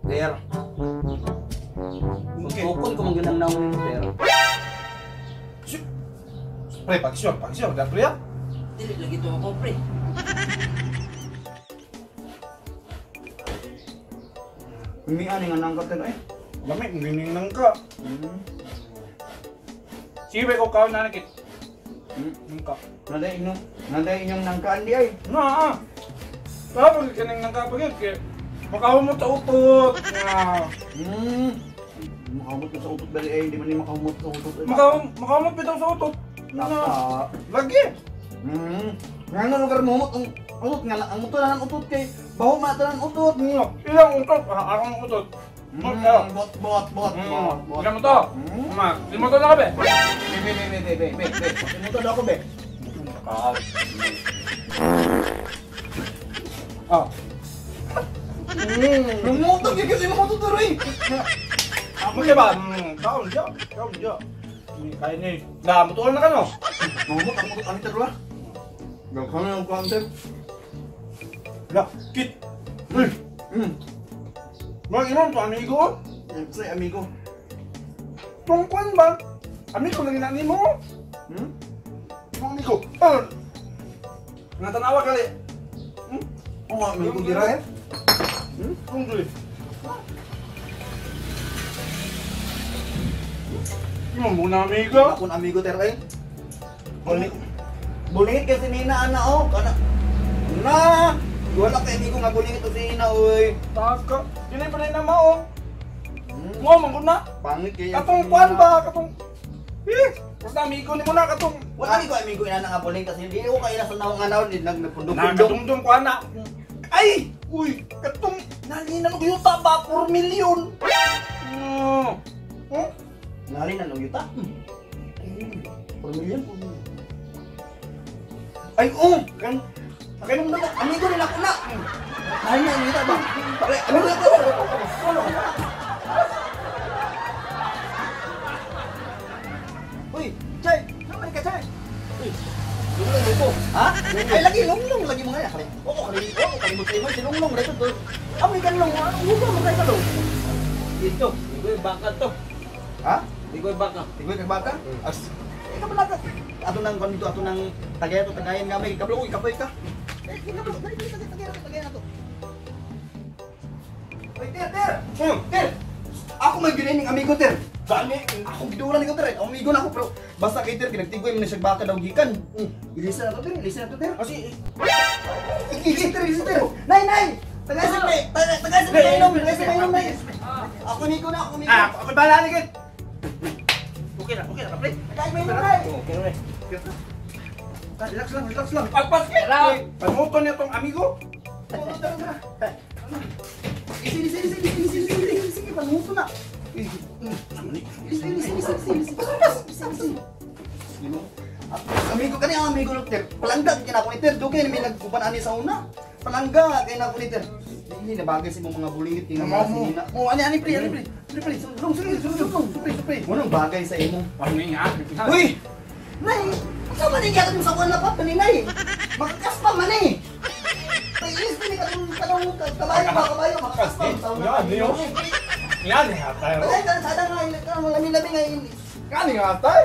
Ter. Suntukon ko man gyud ang naong nimo, Ter. Pre, pagsyo, pagsyo, da pre. Dili lagi to ako, pre. Umian nga nang ka, Ter eh. Lami, gining nang ka. Sige, ko kaon na nakit. Nangka. Naday inyong nangkaan di ay. Na. Tapos kaning nangka pag kay makahumot sa utot. Na. Makamot sa utot bali ay, di man ni makamot sa utot. Makamot bitaw sa utot. Na. Lagi. Ngano lugar mo ang utot nga ang utot lang ang utot kay baho man tanan utot. Ilang utot? Akong utot. Bot bot bot bot. Ilang mo to? Ma, limo to na ka be. Be be be be be be. Limo to ako be. Ah. Lumuto gyud kasi mo to turoy. Ako kay ba? Kaon diya. Kaon diya. Kaya ni. Na, mutuon na ka no. Mamot ang utot ani terwa. Gagawin ang content. La, kit. Uy. Mga imong to amigo? Say amigo. Tungkwan ba? Amigo lagi na nimo? Imong amigo. Oh. Natanawa kali. Oh, amigo dira eh. Tungkol. Imong muna amigo. Akong amigo ter eh. Bulingit kasi nina ana oh, kana. Na. Wala kay amigo nga bulingit to si Nina oy. Taka. Dili pa na mao. Mo man gud na. Pangit kay katong kuan ba katong. Eh, basta amigo nimo na katong. Wala amigo amigo ina nga buling kasi hindi ko kaila sa naong anaw din nagpundok-pundok. Nagdumdum ko ana. Ay, uy, katong nalina og yuta ba 4 million. Huh? Nalina og yuta? 4 million. Ay, oh, kan kainong na amigo nila ko na. Nalina og yuta ba? Pare, amigo na ko. Uy, Chay, naman ka Chay. Uy, lunglong ko. Ha? Ay lagi lunglong lagi mo nga kali. Oo, kali. Oo, kali mo kali si lunglong dito to. Amoy kan long, ano hugo mo kay kalong. Dito, igoy baka to. Ha? Igoy baka. Igoy kag baka? As. Ikaw pala ka. Ato nang kon dito ato nang tagay ato tagayan gamay kablo uy kapoy ka. Eh, kablo, dali dali tagay ato tagayan ato. Uy, Ter, Ter. Ter. Ako may ginaning amigo Ter. Gani, ako gidulan ni ko Ter. Amigo na ako pero basta kay Ter kinagtigoy man siya baka daw gikan. Ilisa na to Ter, ilisa na to Ter. Kasi ilisa Ter, ilisa Ter. Nay, nay. Tagay sa pre, tagay sa mainom, tagay sa mainom nay. Ako amigo na, ako amigo. Ah, ako bahala ni kit. Okay na pre. Tagay mainom nay. Okay na. Relax lang, relax lang. Pagpas kit. Panuto niya tong amigo. Tara, tara. Sige, sige, sige, sige, sige, sige, panuto na. Amigo kani ang amigo Ter. Palangga kay na ako ni Ter. Dugay na may nagkupan ani sa una. Palangga kay na ako ni Ter. Hindi na bagay sa imong mga bulingit nga mga sinina. Oh, ani ani pre, ani pre. Pre pre, sulong sulong sulong pre pre. Unang bagay sa imo. Ano nga? Uy! Nay, unsa man ni gyud sa kuan lapat ni nay? Makakaspa man ni. Pailis ni katong katong kabayo ba kabayo makakaspa. Yan niyo. Yan hatay. Ay, kada nga kanang lami-lami nga ini. Kani nga hatay.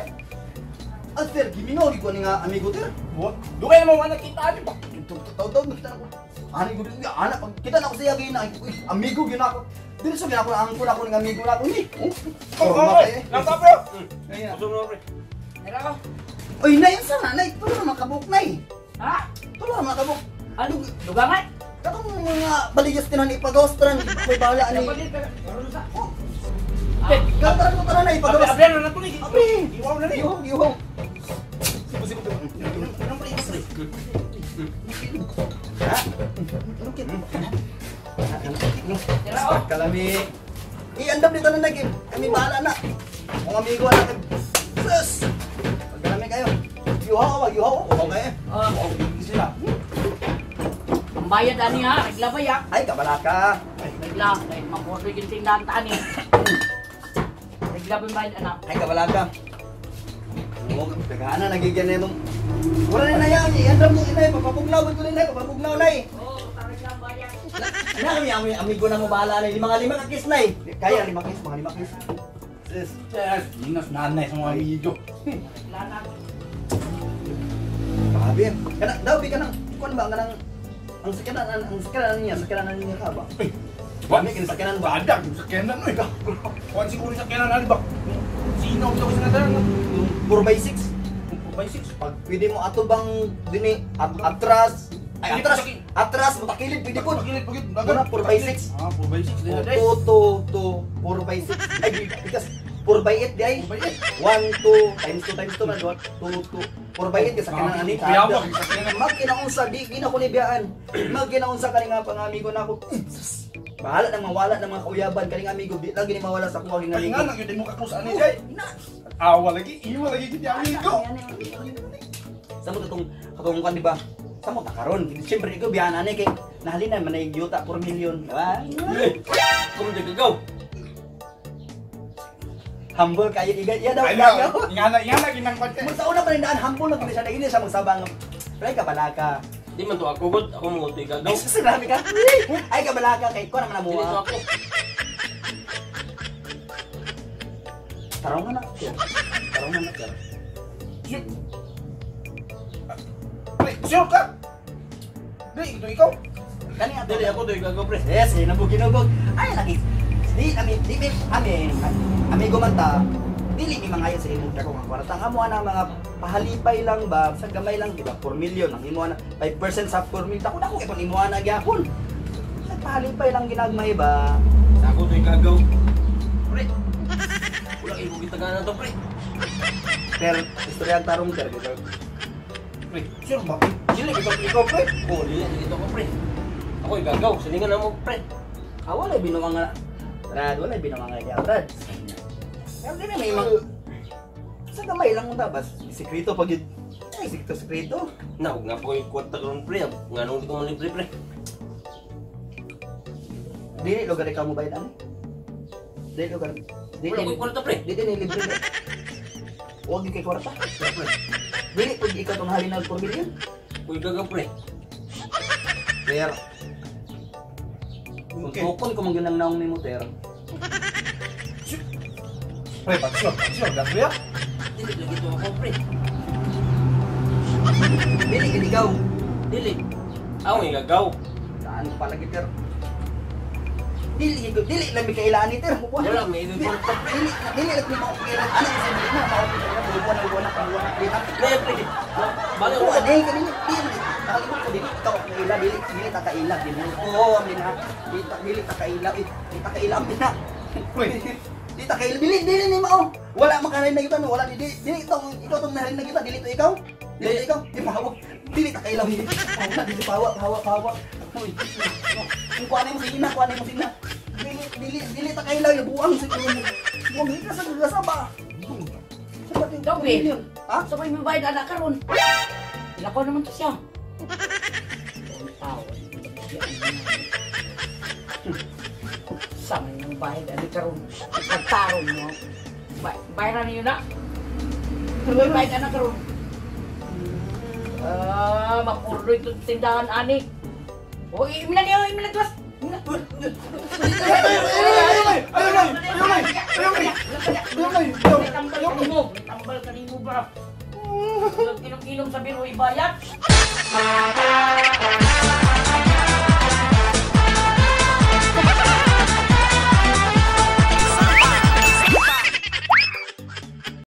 Ah, Ter, gimingaw ko ni nga amigo Ter. What? Dugay mo man nakita ani ba? Taw-taw nakita ko. Ani gud ana pag kita na ko siya gina. Uy, amigo gyud ako. Dili so gina ko angkon ako ning amigo na ako ni. Oh, nang ta bro. Ayan. Usog na pre. Tara ko. Uy, nay unsa na nay? Tulo na makabuk nay. Ha? Tulo na makabuk. Ano dugangan? Katong mga baligyas tinan ipagawas tanan, may bahala ani. Gataran ko tanan nay ipagawas. Abre na nato ni. Abre. Iwaw na ni. Iwaw, iwaw. Sibo sibo. Ha? Kalami. Iandam dito na nagim. Kami bahala na. Mga amigo anak. Sus. Pagkalami kayo. Yuhaw, yuhaw. Okay. Oh, sila. Ang bayad ani ha, regla ba ya? Ay, kabalaka. Regla, kay mabuto yung tindahan ta ani. Regla ba yung bayad anak? Ay, kabalaka. Oo, tagana nagigyan na itong... Wala na yan, iandam mo inay, papapuglaw ko nila, papapuglaw na eh. Oo, regla ang bayad. Na kami amigo na mo bahala na lima ka kiss na eh. Kaya 5 kiss, mga 5 kiss. Sis. Yes, inas nanay sa mga amigo. Lana. Grabe. Kana daw bi kanang kuan ba kanang ang sakyanan niya ka ba? Uy. Kami kini sakyanan ba? Badak yung sakyanan oy. Kuan siguro yung sakyanan ani ba? Sino ang sa nadaran? Yung 4x6. 4x6. Pag pwede mo ato bang dini atras. Ay atras, atras mo takilid pwede po. Pagilid, pagilid. Muna 4x6. Ah, 4x6 din na 2 2 2 4x6. Ay bigas 4x8 di ay. 4x8. 1 2 times 2 times 2 man 2 2 4x8 kay sakyanan ani. Kuyawa, sakyanan. Magkinaunsa di gina ko ni biyaan. Magkinaunsa kani nga pangamigo nako. Bahala nang mawala ng mga kauyaban kaning amigo, di lang gini mawala sa kuha ging Ay amigo. nga nang yun mo ka close ani kay. Na. Awa lagi, iwa lagi gid amigo. Sa mo katong katong kan di ba? Sa mo ta karon. Siyempre ikaw biyaan ani kay nahalinan man ay yuta 4 million, di ba? Kung di gagaw. Humble kayo iga iya daw. Ay na, ingana ingana ginang kwan kay. Mo sa una pa rin daan humble na kini siya dili siya magsabang. Pre ka balaka. Di man to ako god, ako mo to gagaw. Ay, sus, grabe ka. Ay kabalaka kay ko naman Dili to amo. ako. Tarong na na. Tarong na na. Pre, sure ka? Di, ito ikaw. Kani ato. Dili ako to gagaw pre. Yes, hinabog hinabog. Ay lagi. Di ami di mi ami amigo man ta. Dili mi mangayo sa imong dako nga kwarta. Ang amo na mga pahalipay lang ba sa gamay lang di ba 4 million ang imo na 5% sa 4 million. Dako dako kay kon imo na gyapon. Sa pahalipay lang ginagmay ba. Sa ako to gagaw. Pre. Wala kay gitaganan to pre. Pero istorya tarong ter gitu. Pre, sure ba? Dili ikaw ikaw pre. Oh, dili dili to ko pre. Ako igagaw, silingan na mo pre. Ah, wala binuang nga. Brad, wala binuang nga diya, Brad. Pero di na may mga... Sa gamay lang mo tabas. Sikreto pag yun. Ay, sikreto, sikreto. Na, huwag nga po yung kwarta karon pre. Nga nung di ko malibre pre. Dili, lugar ikaw mo bayad, ano? Dili, lugar. Dili, Wala ko'y kwarta pre. dili, ni libre. Huwag yung kay kwarta. Pre. Dili, pag ikaw itong halin ng 4 million. Uy gagaw pre. Pero, Okay. tukon ko mong ginang naong ni mo, Ter. Pre, pag sure, pag sure, gato ya. Dili lagi to ako pre. Dili, gid ikaw. Dili. Ako igagaw. Saan ko palagi, Ter? Dili, dili lang may kailaan ni Ter. Wala may ibig kwarta pre. Dili, dili lang may mga kailaan. Ano yung sabi na, mga kailaan. Buwan na, buwan na, buwan na. Dili, Pre pre. Bale Ako, ano eh, kanina, dili. Nakalimot ko, dili, ikaw ang kaila, dili, dili ta kaila, dili. Oo, ang lina. Dili, dili ta kaila, eh, dili ta kaila, ang lina. Pre, Dili ta kaila, dili, dili ni mao. Wala makanain na kita, no, wala, dili, dili, ito, ikaw itong nahalin na kita, dili to ikaw. Dili to ikaw, di pahawa. Dili ta kaila, dili. Pahawa, dili, pahawa, pahawa, pahawa. Uy, kung kuha na mo sina, kuha na mo sina. Dili, dili, dili ta kaila, yung buwang sa buwang, hindi ka sa gagasa ba? Sa ba, Daw, eh. Ha? Sa may bayad anak karon. Ilako naman to siya. Tao. Sa may bayad anak karon. Pagtarong mo. Bayaran niyo na. May bayad anak karon. Ah, mapurlo itong tindahan ani. O, imna niyo, imna tuwas. Imna. Ayaw, Tambal kanimo, tambal kanimo ba? Inom-inom sa biro ibayad.